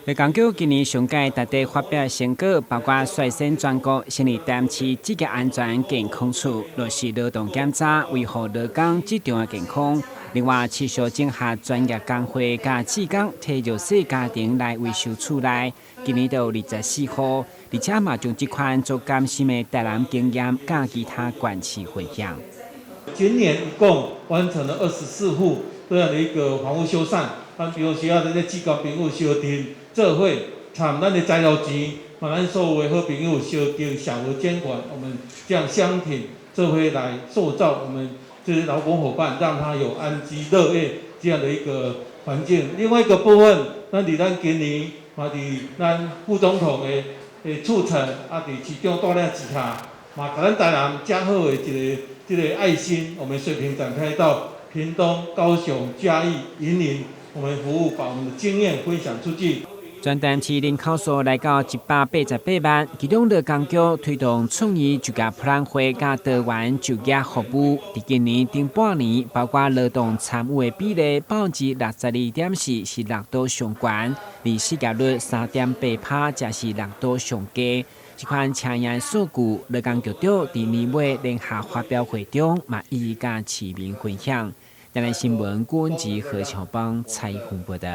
勞工局今年上蓋值得發表成果，包括率先全國成立台南市職業安全健康處，落實勞動檢查，維護勞工職場的健康。另外，持續整合專業工會佮志工，提弱勢家庭來維修厝內。今年就有24戶，而且嘛將這款足甘心的台南經驗，佮其他縣市分享。今年一共完成了24戶這樣的一個房屋修繕，咱比如需要這些志工朋友相陣做伙，參咱的材料錢，把咱所有的好朋友相挺小額捐款，我們這樣相挺，做伙來塑造我們這些勞工夥伴，讓他有安居樂業這樣的一個環境。另外一個部分，咱佇咱今年嘛佇咱副總統的促成，啊，佇市長帶領之下，嘛共咱台南遮好的一個這個愛心，我們水平展開到屏東、高雄、嘉義、雲林，我們服務，把我們的經驗分享出去。全台市人口數來到188萬，其中勞工局推動創意就業博覽會佮多元就業服務，佇今年頂半年，包括勞動參與的比例62.4%，是六都上懸，而失業率3.8%，才是六都上低。這款搶眼數據，勞工局長佇年尾聯合發表會中，嘛一一佮市民分享。台南新聞郭文吉何巧邦採訪報道。